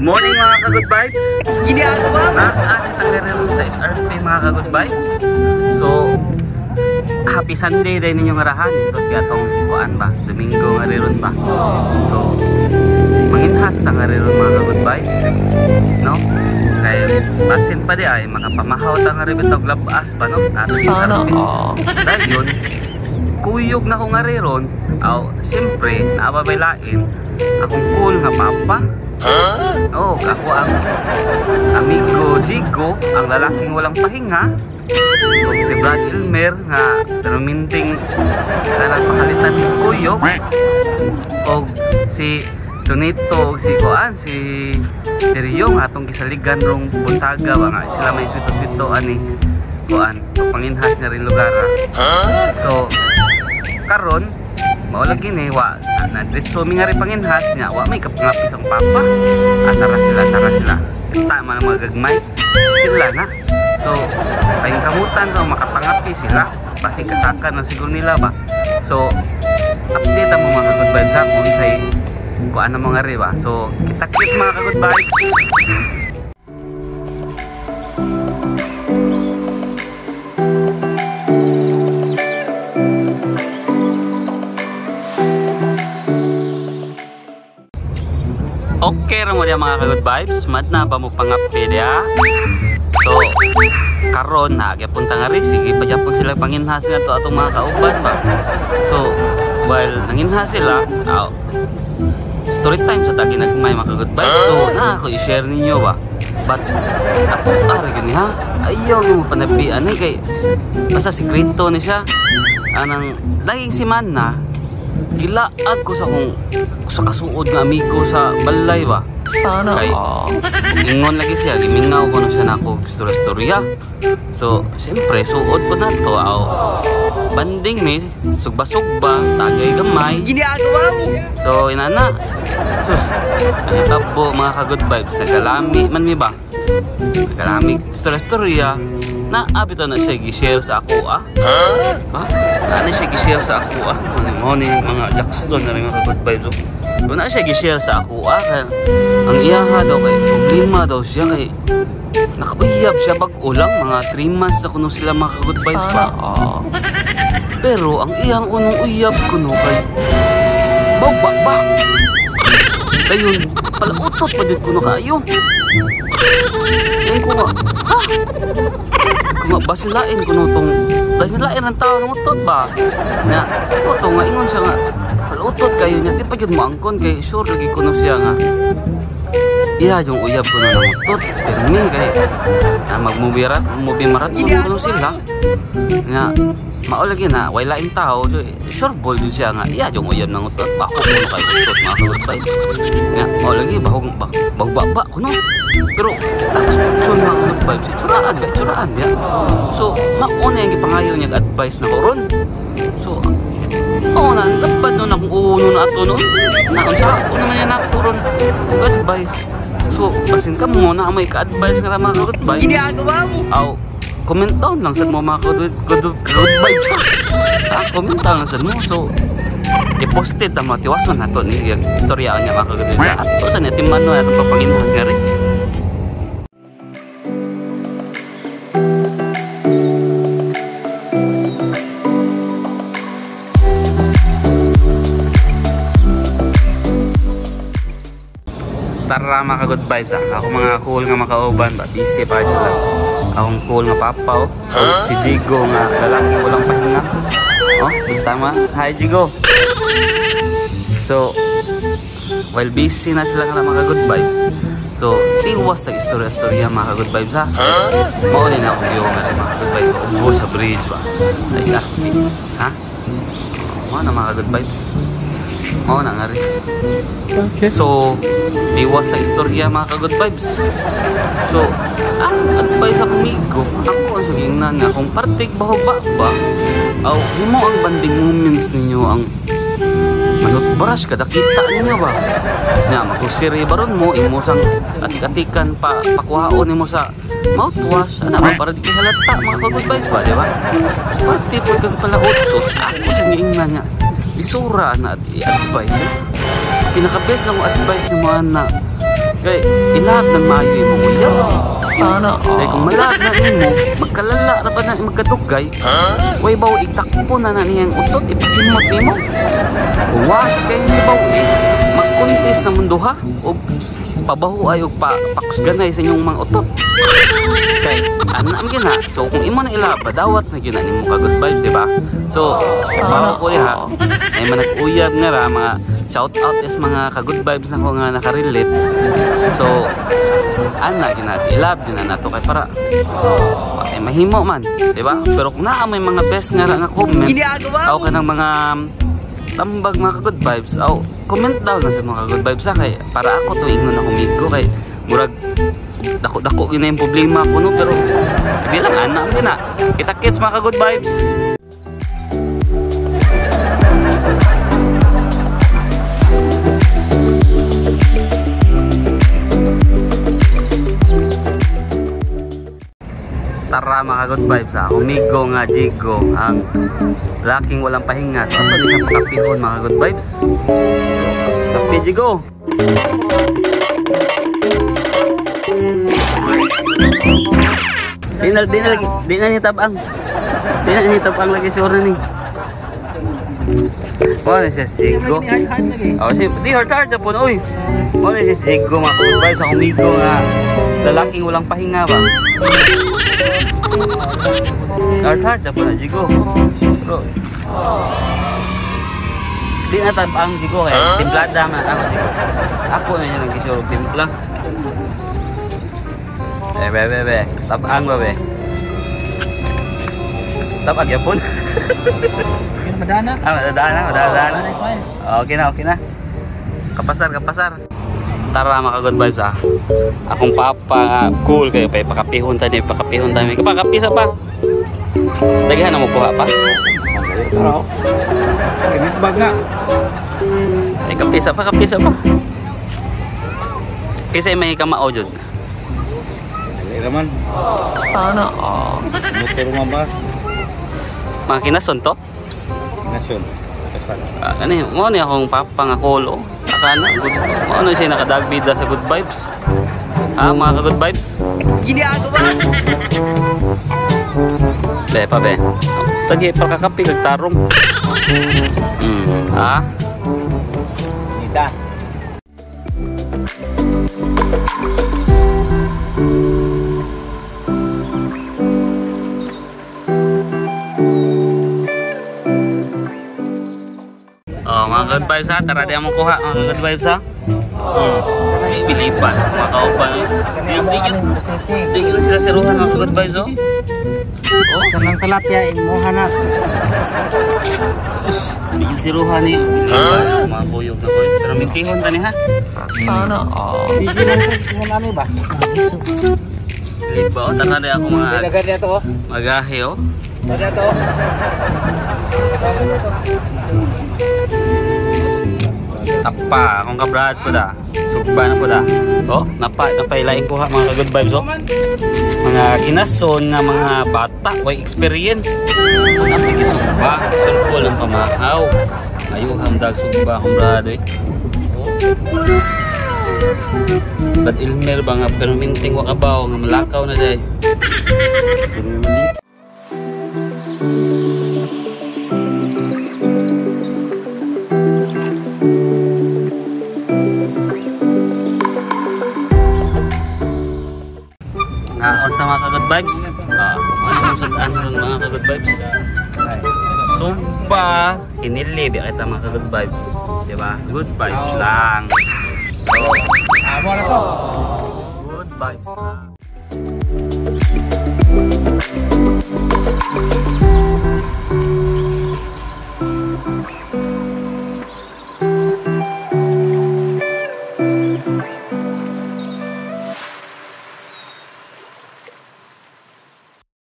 Good morning, mga ka-good vibes. Ginagawa mo. Naa sa SRP, mga ka-good vibes. So, happy Sunday din ninyong arahan. Ito kaya atong kuan ba, Domingo nga rin ba. So, manginhas ta nga rin, mga ka-good vibes. No? Kaya basin pa di ay makapamahaw ta nga rin bitog labas ba, no? Ato sa Sana SRP. all. Dahil yun, kuyog na ko nga rin. Aw, siyempre, naababaylain akong cool nga papa. Oh, ako ang amigo Jigo, ang lalaking walang pahinga. Ug si Brad Ilmer nga perminting kanang pakalitan ng kuyog. Og si Tonito og si Kuan, si Rio nga atong gisaligan rong buntaga ba nga sila may swito-swito ani kuan panginhas na rin lugar. So karon mao lagi ni wa na diretso mi nga rin panginhas nya wa may kapangapis ang papa. Ah, tara sila, tara sila. Kita man ang mga gagmay sila na. So pahingkamutan raw makapangapi sila, basig kasakan ang siguro nila ba. So update ang mga good vibes ha kung say kuan ang mga rin ba. So kita kits, mga ka-good vibes. Okay ra mo diya, mga ka-good vibes, mad na ba mo pangapi diya? So karon na gyapon ta nga rin, sige pa gyapon sila panginhas nga to atong mga kauban ba. So while nanginhas sila, aw, story time sa tagi nagmay, mga ka-good vibes. So na ako i-share ninyo ba. But ato ara gyud ni ha. Ayaw gyud mo panabian eh kay basta sikreto ni siya. Anang laging simana gilaag ko sa kung sa kasuod nga amigo sa balay ba. Sana Kay all. ingon lagi siya, gimingaw ko na siya na ako istorya-istorya. So, siyempre, suod po na to. Aw, banding mi, sugba-sugba, tagay gamay. Ginagawa mo. So, inana. Sus, ang tabo, mga ka-good vibes, nagalami man mi ba? Nagalami, istorya-istorya. Na, abi to na siya gi-share sa ako, ah. Ha? Na siya gi-share sa ako, ah. Ano ni mga Jackson na rin, mga ka-good vibes, oh. So, na siya gi-share sa ako, ah. Kaya, ang iyaha daw kay problema daw siya kay nakauyab siya bag-o lang, mga 3 months na kuno sila, mga ka-good vibes Sana ba. all. Pero ang iyang unong uyab kuno kay baw ba ba. Ayun, palautot pa jud kuno kaayo. Ayun ko nga, ha? Kung nga, basin lain kuno tong, basin lain ang tao ng utot ba? Nga, uto nga, ingon siya nga, palautot kayo niya, di pa jud moangkon kay sure lagi kuno siya nga. Iya, yung uyab kuno ng utot, pirmi kay, nga, mag-movie marathon kuno sila. Nga, mao lagi na, way laing tao, so, sure boy dun siya nga, iya, yung uyab ng utot, bako kuno kay utot, mga ka-good vibes. Nga, mao lagi, bahog, bahog ba kuno. Pero, tapos picture, mga ka-good vibes, itsuraan ba, itsuraan ba. So, mao na yung gipangayo niya advice na ko ron. So, oo na, lapad nun akong uno na ato noon. Naon sa ako naman yan ako ron, og advice. So, basin ka mo na may ka-advice nga mga ka-good vibes. Ginagawa mo. Aw, comment down lang sad mo, mga ka-good vibes. Ha, comment down lang sad mo. So, i-posted ang mga tiwason na to ni yung istorya niya, mga ka-good vibes. Ato sa niya, timano atong papanginhas nga rin. Tara, mga ka-good vibes, ah. Ako mga cool nga makauban ba, busy pa sila. Akong cool nga papa, oh. Si Jigo nga lalaki walang pahinga. Oh, tama. Hi, Jigo. So, while busy na sila nga mga good vibes. So, iwas sa istorya-istorya, mga ka-good vibes, ha. Mao ni na akong view nga rin, mga ka-good vibes. Ubo sa bridge ba. Ay sa ha? Mao na, mga ka-good vibes. Mao na nga rin. Okay. So, iwas sa istorya, mga ka-good vibes. So, ang advice ako amigo, ako ang sugingnan nga kung partig bahog ba ba, aw, himo ang banding moments ninyo ang manutbrush kada kita ninyo ba. Nga, mag-grocery baron mo, imo sang atik-atikan pa, pakuhaon nimo sa mouthwash, ana ba, para di ka halata, mga ka-good vibes ba, di ba? Parte po kang palautot, ako sa giingnan nga, isura na at i-advise eh. Pinaka-best na akong advice ni mga na Kay ilab ng maayo imong uyab. Sana Kay kung malab na nimo, magkalala ra ba na magkadugay? Way baw itakpo na na niyang utot ipasimot nimo. Uwas kay ni baw eh, magkontes na munduha og pabaho ay og pakusganay sa inyong mga utot. Kay ana man gyud na. So kung imo na ilab, dawat na gyud na nimo ka good vibes, di ba? So bawo ko diha ay manag-uyab nga ra mga shout out is mga ka good vibes nako nga nakarelate. So ana gyud na si ilab din na nato kay para ay mahimo man, di ba? Pero kung naa may mga best nga ra nga comment, aw kanang mga tambag mga ka good vibes, aw comment down na sa mga good vibes ha, kay para ako to ingon ako migo kay murag dako-dako gyud na yung problema ko no, pero bilang ana gyud na. Kita kits mga ka good vibes. Tara mga good vibes ha, umigo nga jigo ang laking walang pahinga. So ato ni sa pakapihon mga good vibes. Kape jigo. Di na ni tabang. Di na ni tabang lagi sure na ni. Mo ni si Jigo. Oh si di hard hard na po oy. Mo ni si Jigo mga good vibes ang umigo nga lalaking walang pahinga ba. Hard hard na po na Jigo. Pero di na tabang Jigo kay timplada man ako Jigo. Ako na yan ang gisuro timpla. Eh be be be, tabang ba be? Tabang yapon. Madana. Ah, madana, madana. Okay na, okay na. Kapasar, kapasar. Tara mga good vibes ah. Akong papa cool kayo pa ipakapihon ta ni, ipakapihon ta ni. Kapakapisa pa. Daghan na mo kuha pa. Tara. Skinit bag na. Ay kapisa pa, kapisa pa. Kaysa may kamao jud. Dali raman. Sana all. Motor man ba? Mga kinason to? Kinason. Kasal. Ano yun? Mo ni akong papa nga cool oh. Akana good. Mo na siya nakadagbida sa good vibes. Ah, mga ka good vibes. Ginagawa. Be pa be. Tagi pa kakapi kag tarong. Ah. Nita. Oh, mga good vibes ha, tara di among kuha mga good vibes ha. Ay, bilipan mga kauban. Tingin sila siruhan mga good vibes oh. Oh, kanang tilapia imuha na. Sus, tingin siruhan ni. Mga buyog na koy. Pero mintihon tani ha. Sana all. Sige lang mo nami ba? Liba oh, tara di ako mga Dagan to oh. Magahe oh. Dagan to. Tapa, akong kabrad po da. Sugba na po da. Oh, napailaing kuha mga good vibes oh. Mga kinason nga mga bata, way experience. Ang napigisugba, sulfol ang pamahaw. Ayuham dag sugba akong brad eh. Oh. Bad ilmer ba nga pero minting wa kabaw nga malakaw na day. Naon ta mga ka-good vibes? Ano yung sudan ron mga ka-good vibes? Sumpa, hinili, di kita mga ka-good vibes. Diba? Good vibes lang. So, amo na to. Good vibes lang.